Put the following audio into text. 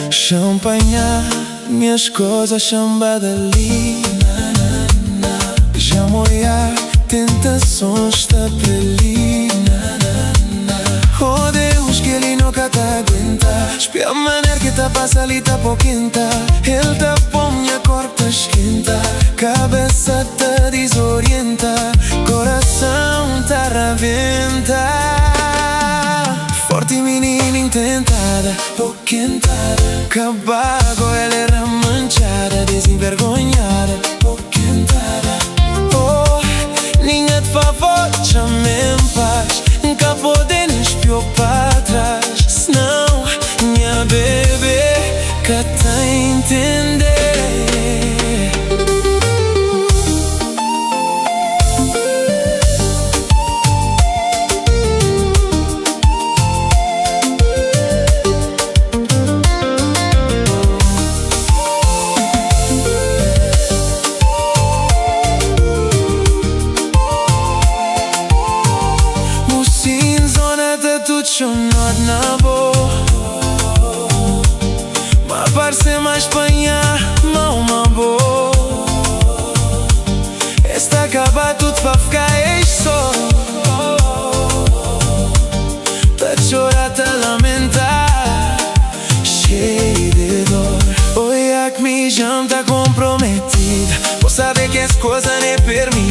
Champanhar minhas coisas chambada ali. Já moiar tentações está pra ali. Oh Deus, que ele nunca tá aguenta. Espia a maneira que tá passa ali tá pouquinta. Ele tá bom, minha corpo esquenta. Cabeça tá desorienta. Coração tá rebenta. Forte menina intentada, pouquentada. Cabago, ela era manchada, desenvergonhada, pouquentada. Oh, ninguém de favor, chame em paz. Nunca poder espiou para trás. Senão, minha bebê, que tá entender. Musin zona ta tudo na boa. Ma parece mais panha, mão uma boa. Esta acaba tudo pra ficar ex só. Tá chorar, tá lamentar, cheio de dor. Olha que me janta comprometida. Vou saber que as coisas nem permitida.